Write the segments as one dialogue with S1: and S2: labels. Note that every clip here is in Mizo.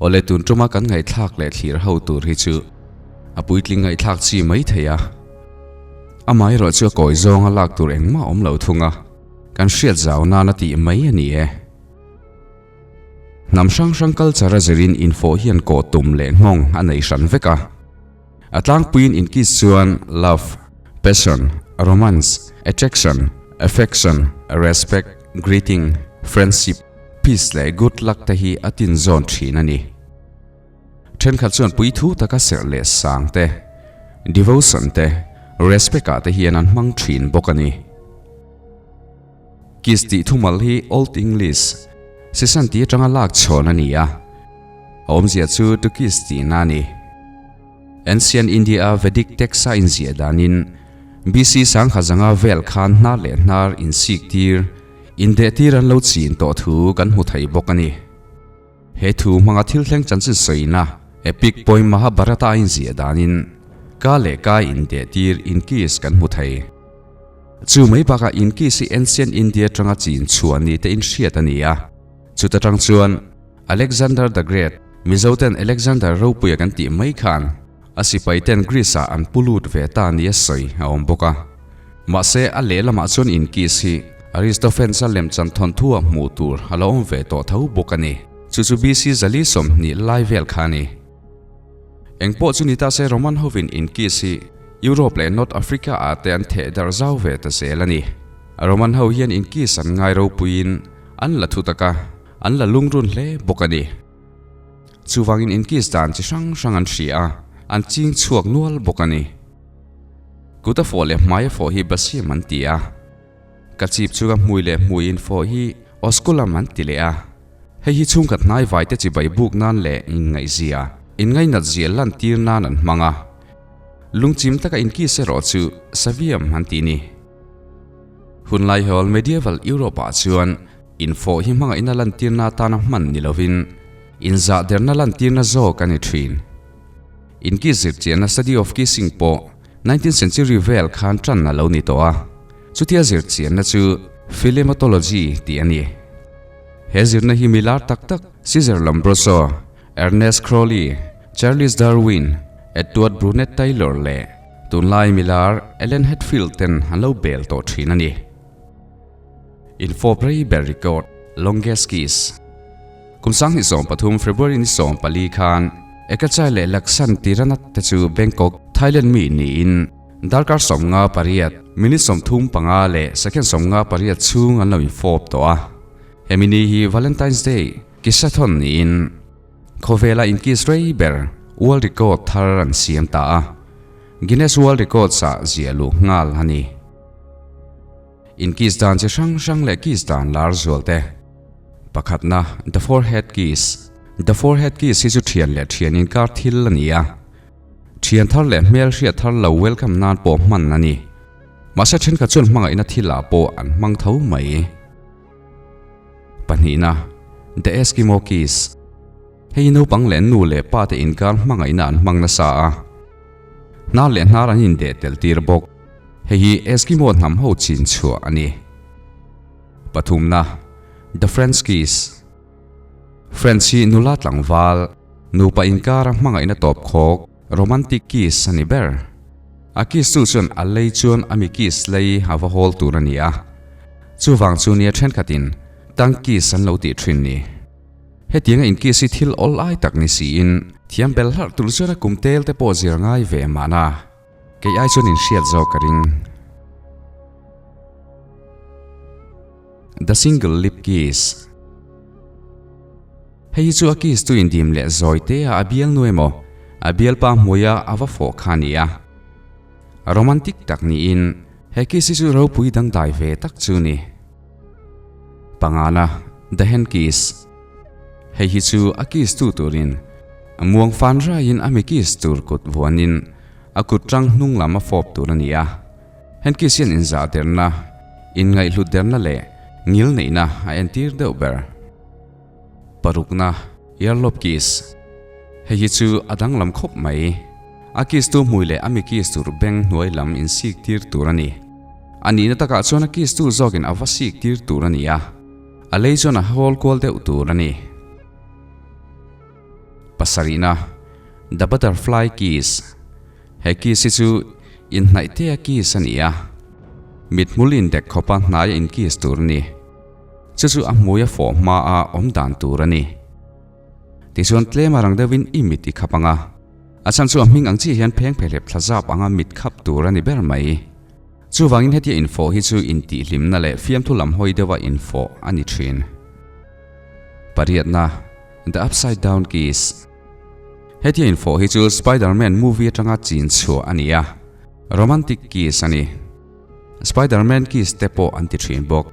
S1: Awle tun tuma kan ngaihthlak leh thlir ho tur hi chu a puitling ngaihthlak chi mai thei a. Amaherawh chu a kawi zawnga lak tur engmah awm lo thung a, kan hriat zau nan a tih mai a ni e. Hnam hrang hrang culture a zirin infawh hian kawh tum leh nghawng a nei hran vek a. A tlangpuiin inkiss chuan love, passion, romance, attraction, affection, respect, greeting, friendship, peace leh good luck te hi a tin zawn thin a ni. Thenkhat chuan puithu taka serh leh sang te, devotion te, respect ah te hian an hmang thin bawk a ni. Kiss tih thumal hi Old English, sisan tih atanga lak chhawn a ni a, a awmzia chu to kiss tihna a ni. Ancient India-a Vedic text-a inziah danin BC 10,500 vel khan hnar leh hnar insik tir, indeh tir an lo chin tawh thu kan hmu thei bawk a ni. He thu hmanga thil thleng chanchin sawina epic poem Mahabharata a inziah danin ka leh ka indeh tir inkiss kan hmu thei. Chu mai bakah inkiss hi ancient India atanga chin chhuah ni te in hriat a ni a. Chuta tang chuan Alexander the Great, Mizo ten Alexander Ropuia kan tih mai khan a sipai ten Greece ah an pu lut ve ta ni a sawi a awm bawk a. Mahse a lehlamah chuan inkiss hi Aristophanes-a lemchan thawnthu ah hmuh tur a lo awm ve tawh tho bawk a ni. Chu chu BC 420 lai vel kha a ni. Eng pawh chu ni ta se Roman hovin inkiss hi Europe leh North Africa ah te an theh darh zau ve ta zel a ni. Roman ho hian inkiss an ngai ropuiin an la thu tak a, an la lungrun hle bawk a ni. Chuvangin inkiss dan chi hrang hrang an hria a, an ching chhuak nual bawk a ni. Kut a fawh leh hmai a fawh hi Basiam an ti a. Ka chip chunga hmui leh hmui infawh hi Oskulam an ti leh a. Hei hi chhungkhat hnai vaite chibai buk nan leh inngaihzia, inngainat zia lantir nan an hmang a. Lungchim taka inkis erawh chu Saviam an ti ni. Hunlai hawl Medieval Europe ah chuan infawh hi hmangaihna lantirna atana hman ni lovin inzahderna lantirna zawk a ni thin. Inkis zirchianna study of kissing pawh 19th century vel khan tan a lo ni tawh a, chutia zirchianna chu philematology tih a ni. He zirna hi mi lar tak tak Cesar Lombroso, Ernest Crowley, Charles Darwin, Edward Brunet Taylor leh tunlai mi lar Ellen Hatfield ten an lo bel tawh thin a ni. Info rei ber record, Longest Kiss. Kum 2013 February ni 14 khan Ekachai leh Laksan Tiranat te chu Bangkok, Thailand mi niin darkar 58, minute 35 leh second 58 chhung an lo infawp tawh a. Hemi ni hi Valentine's Day kisathon niin khawvela inkiss rei ber world record thar an siam ta a. Guinness World Records ah ziah luh nghal a ni. Inkiss dan chi hrang hrang leh kiss dan lar zual te. Pakhatna, The Forehead Kiss. The Forehead Kiss hi chu thian leh thian inkar thil a ni a. Thian thar leh hmel hriat thar lo welcome nan pawh hman a ni. Mahse thenkhat chuan hmangaihna thil ah pawh an hmang tho mai. Pahnihna, The Eskimo Kiss. Hei hi naupang leh nu leh pa te inkar hmangaihna an hmang nasa a. Hnar leh hnar an indeh tel tir bawk. Hei hi Eskimo hnam ho chin chhuah a ni. Pathumna, The French Kiss. French hi nula tlangval, nupa inkara hmangaihna tawp khawk, romantic kiss a ni ber. A kiss tu chuan a lei chuan a mi kiss lei a va hawl tur a ni a. Chuvang chu nia thenkhatin tongue kiss an lo tih thin ni. Hetianga inkiss hi thil awl ai tak ni siin thiam bel hlarh tur chuan a kum tel te pawh zir ngai ve mahna. Kei ai chuan inhriat zawk ka ring. The Single Lip Kiss Hei hi chu a kiss tu indim leh zawi te a a bialnu emaw a bialpa hmuia a va fawh kha a ni a. Romantic tak niin he kiss hi chu ropui dangdai ve tak chu ni. Pangana, The Hand Kiss Hei hi chu a kiss tu turin muang fan raiin a mi kiss tur kut vuanin a kut tang hnung lam a fawp tur a ni a. Hand kiss hian inzah derna, inngaihhlut derna leh ngil neihna a entir deuh ber. Parukna, Earlobe Kiss Hei hi chu a danglam khawp mai. A kiss tu hmui leh a mi kiss tur beng hnuai lam insik tir tur a ni. A nihna takah chuan a kiss tu zawkin a va sik tir tur a ni a, a lei chuan a hawl kual deuh tur a ni. Pasarihna, The Butterfly Kiss, He kiss hi chu inhnaih tea kiss a ni a, mithmul indek khawpa hnaia inkiss tur a ni. Chu chu a hmuia fawh hmaa awm dan tur a ni. Tichuan tlem a rang deuhin i mit i khap ang a, a chhan chu a hming ang chiah hian pheng phehlep thla zap anga mit khap tur a ni ber mai. Chuvangin hetia infawh hi chu intihhlimna leh fiamthu lam hawi deuha infawh a ni thin. Pariatna, The Upside Down Kiss. Hetia infawh hi chu Spider-Man movie atanga chin chhuah a ni a, romantic kiss a ni. Spider-Man kiss te pawh an ti thin bawk.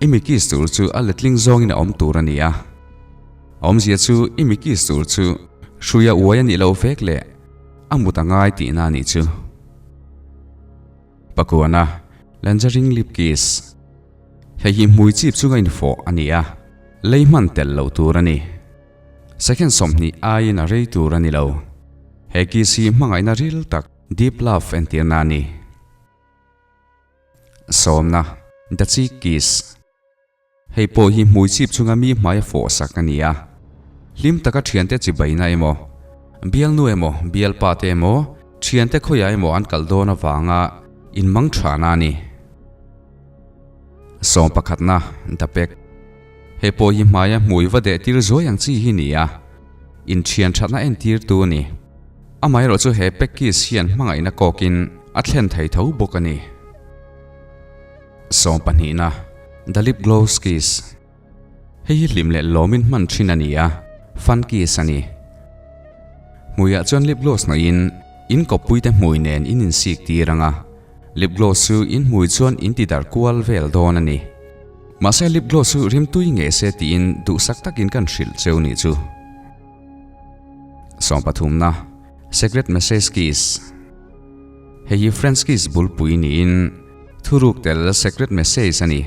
S1: I mi kiss tur chu a letling zawngin a awm tur a ni a. A awmzia chu i mi kiss tur chu hruia uai a nih loh vek leh a mut a ngai tihna a nih chu. Pakuana, Lingering lip kiss. Hei hi hmui chip chunga infawh a ni a, lei hman tel loh tur a ni. Second 20 aiin a rei tur a ni lo. He kiss hi hmangaihna ril tak, deep love, entirna a ni. Sawmna, The Cheek Kiss. Hei pawh hi hmui chip chunga mi hmaia fawh sak a ni a. Hlim taka thiante chibaina emaw, bialnu emaw, bialpa te emaw, thiante khawiah emaw an kal dawn avanga inmang thana a ni. Sawm pakhatna, The Peck. Hei pawh hi hmaia hmui va deh tir zuai ang chi hi ni a, inthian thatna entir tu a ni. Amaherawh chu he Peck Kiss hian hmangaihna kawkin a thlen thei tho bawk a ni. Sawmpahnihna, The Lip Gloss Kiss. Hei hi hlim leh lawmin hman thin a ni a, fun kiss a ni. Hmuiah chuan lip gloss hnawih in, in kawppuite hmui nen in insik tir ang a, lip gloss chu in hmui chuan in ti darh kual vel dawn a ni. Mahse lip gloss chu rimtui ngei se tiin duhsak takin kan hrilh cheu nih chu. Sawmpathumna, Secret Message Kiss. Hei hi French kiss bulpui niin thuruk tel secret message a ni.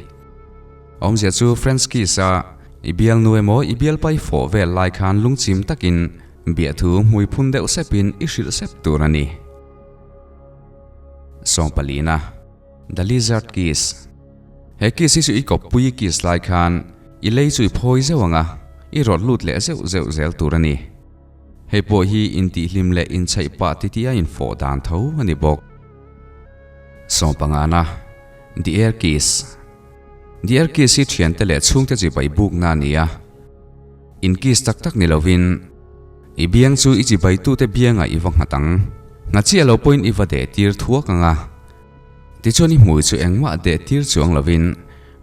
S1: Awmzia chu French kiss a i bialnu emaw i bialpa i fawh vel lai khan lungchim takin biahthu hmui phun deuh sepin i hrilh sep tur a ni. Sawmpalina, The Lizard Kiss. He kiss hi chu i kawppui i kiss lai khan i lei chu i phawi zeuh ang a, i rawt lut leh zeuh zeuh zel tur a ni. Hei pawh hi intihhlim leh inchhaih pah titi a infawh dan tho a ni bawk. Sawmpangana, The Air Kiss. The Air Kiss hi thiante leh chhungte chibai bukna a ni a. In kiss tak tak ni lovin, i biang chu i chibaitute biangah i va nghat ang. Nghat chiah lo pawhin i va deh tir thuak ang a. Tichuan i hmui chu engmah deh tir chuang lovin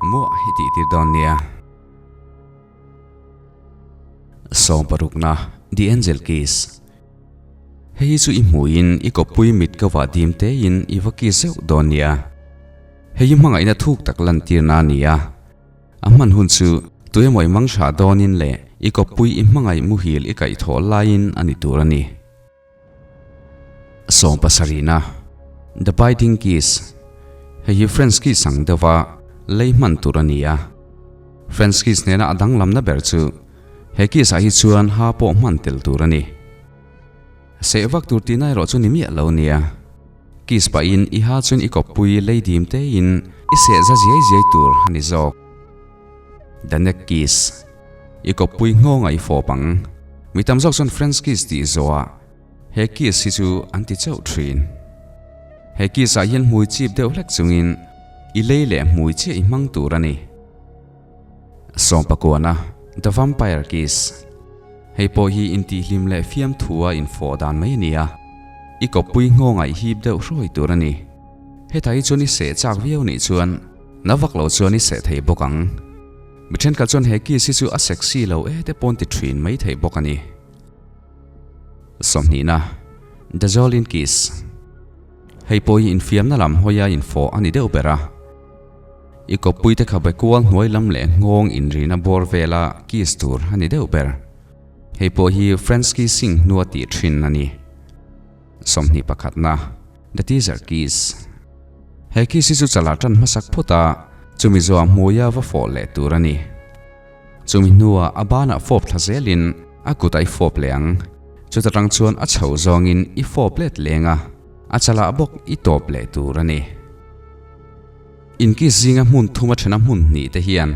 S1: muah i tih tir dawn nia. Sawmparukna, The Angel Kiss. Hei hi chu i hmuiin i kawppui mit ka vah dim tein i va kiss zeuh dawn nia. Hei hi hmangaihna thuk tak lantirna a ni a. A hman hun chu tu emaw i mang hrah dawnin leh i kawppui i hmangaih muhil i kaihthawh laiin a ni tur a ni. Sawmpasarihna, The Biting Kiss, Hei hi French kiss ang deuha lei hman tur a ni a. French kiss nena a danglamna ber chu he kiss ah hi chuan ha pawh hman tel tur a ni. Seh vak tur tihna erawh chu ni miah lo nia. Kiss pahin i ha chuan i kawppui lei dim tein i seh za ziai ziai tur a ni zawk. The Neck Kiss. I kawppui nghawng a i fawp ang. Mi tam zawk chuan French kiss tih zawhah he kiss hi chu an ti chauh thin. He kiss ah hian hmui chip deuh hlek chungin i lei leh hmui chiah i hmang tur a ni. Sawmpakuana, The Vampire Kiss. Hei pawh hi intihhlim leh fiamthua infawh dan mai a ni a, i kawppui nghawng ah i hip deuh hruai tur a ni. Hetah hi chuan i seh chak viau nih chuan na vak lo chuan i seh thei bawk ang. Mi thenkhat chuan he kiss hi chu a sexy lo e te pawn ti thin mai thei bawk a ni. Sawmhnihna, The Jolene Kiss. Hei pawh hi infiamna lam hawia infawh a ni deuh ber a. I kawppui te kha be kual hnuai lam leh nghawng inrina bawr vela kiss tur a ni deuh ber. Hei pawh hi French kissing hnua tih thin a ni. 21na, The Teaser Kiss. He kiss hi chu chalah tan hmasak phawt a, chumi zawh hmuia va fawh leh tur a ni. Chumi hnuah a banah fawp thla zelin a kut a i fawp leh ang. Chuta tang chuan a chho zawngin i fawp let leng a, a chalah bawk i tawp leh tur a ni. In kiss zinga hmun thuma thena hmun hnih te hian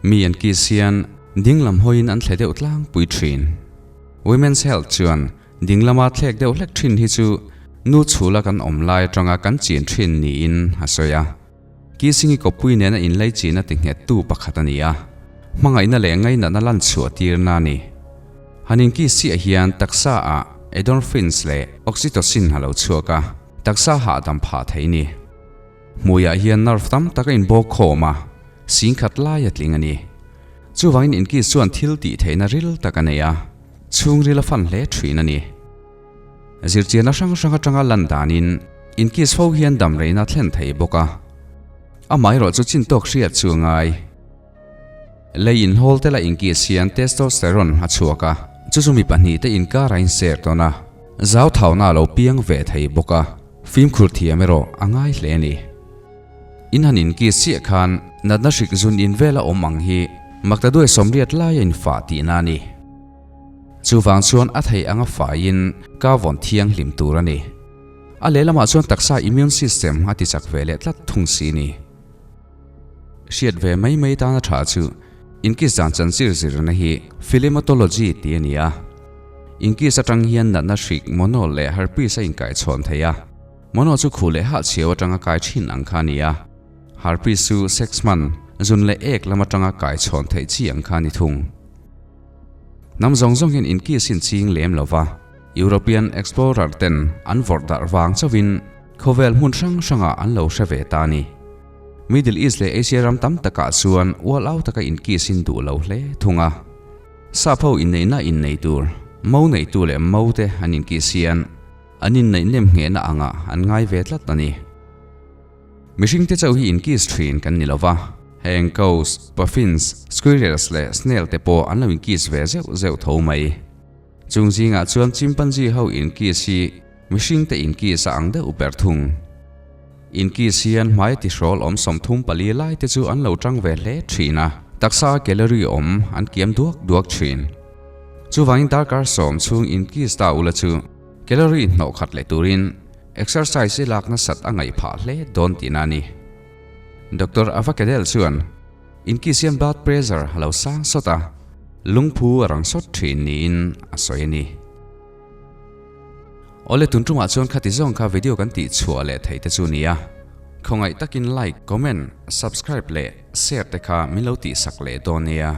S1: mi an kiss hian dinglam hawiin an thle deuh tlangpui thin. Women's Health chuan ding lama thlek deuh hlek thin hi chu nu chhula kan awm lai atanga kan chin thin niin a sawi a. Kissing-i kawppui nena inlei china ti nghettu pakhat a ni a, hmangaihna leh ngainatna lan chhuah tirna a ni. Han inkiss chiah hian taksa ah endorphins leh oxytocin a lo chhuak a, taksa hahdam phah thei ni. Hmuiah hian nerve tam tak a inbawk khawm a, singkhat lai a tling a ni. Chuvangin inkiss chuan thil tih theihna ril tak a nei a, chhungril a fan hle thin a ni. Zirchianna hrang hrang atanga lan danin inkiss fo hian damreina a thlen thei bawk a, amaherawh chu chin tawk hriat chu a ngai. Lei inhawl te la inkiss hian testosterone a chhuak a, chu chu mi pahnihte inkar a inser tawn a, zau thauna a lo piang ve thei bawk a, fimkhur thiam erawh a ngai hle a ni. In han inkiss chiah khan natna hrik zun in vela awm ang hi maktaduai sawmriat laia infah tihna a ni. Chuvang chuan a thei anga faiin ka vawn thianghlim tur a ni. A lehlamah chuan taksa immune system a ti chak ve leh tlat thung si ni. Hriat ve mai mai tana tha chu inkiss dan chanchir zirna hi philematology tih a ni a. Inkiss atang hian natna hrik mono leh herpes a inkaichhawn thei a. Mono chu khuh leh hahchhiau atanga kai thin ang kha a ni a. Herpes chu sex hman, zun leh ek lam atanga kaichhawn theih chi ang kha a ni thung. Hnam zawng zawng hian inkiss in ching lem lo va, European explorer ten an vawrh darh vang chauhin khawvel hmun hrang hrangah an lo hre ve ta a ni. Middle East leh Asia ram tam takah chuan ual au taka inkiss in duh lo hle thung a. Sap ho inneihna innei tur, mo neitu leh mo te an inkiss hian an inneih nem nghehna angah an ngai ve tlat a ni. Mihring te chauh hi inkiss thin kan ni lo va, heng cows, puffins, squirrels leh snail te pawh an lo inkiss ve zeuh zeuh tho mai. Chung zingah chuan chimpanzee ho inkiss hi mihring te inkiss a ang deuh ber thung. Inkiss hian hmai tihrawl awm 34 lai te chu an lo tang ve hle thin a, taksa calorie awm an kiam duak duak thin. Chuvangin darkar sawm chhung inkiss ta ula chu calorie hnawh khat leh turin Exercise i lak nasat a ngaih phah hle dawn tihna a ni. Doctor Avakedel chuan inkisiam blood pressure a lo sang sawt a, lungphu a rang sawt thin niin a sawi a ni. Awle tun tumah chuan khati zawng kha video kan tih chhuah leh thei te chu nia. Khawngaih takin like, comment, subscribe leh share te kha min lo tihsak leh dawn nia.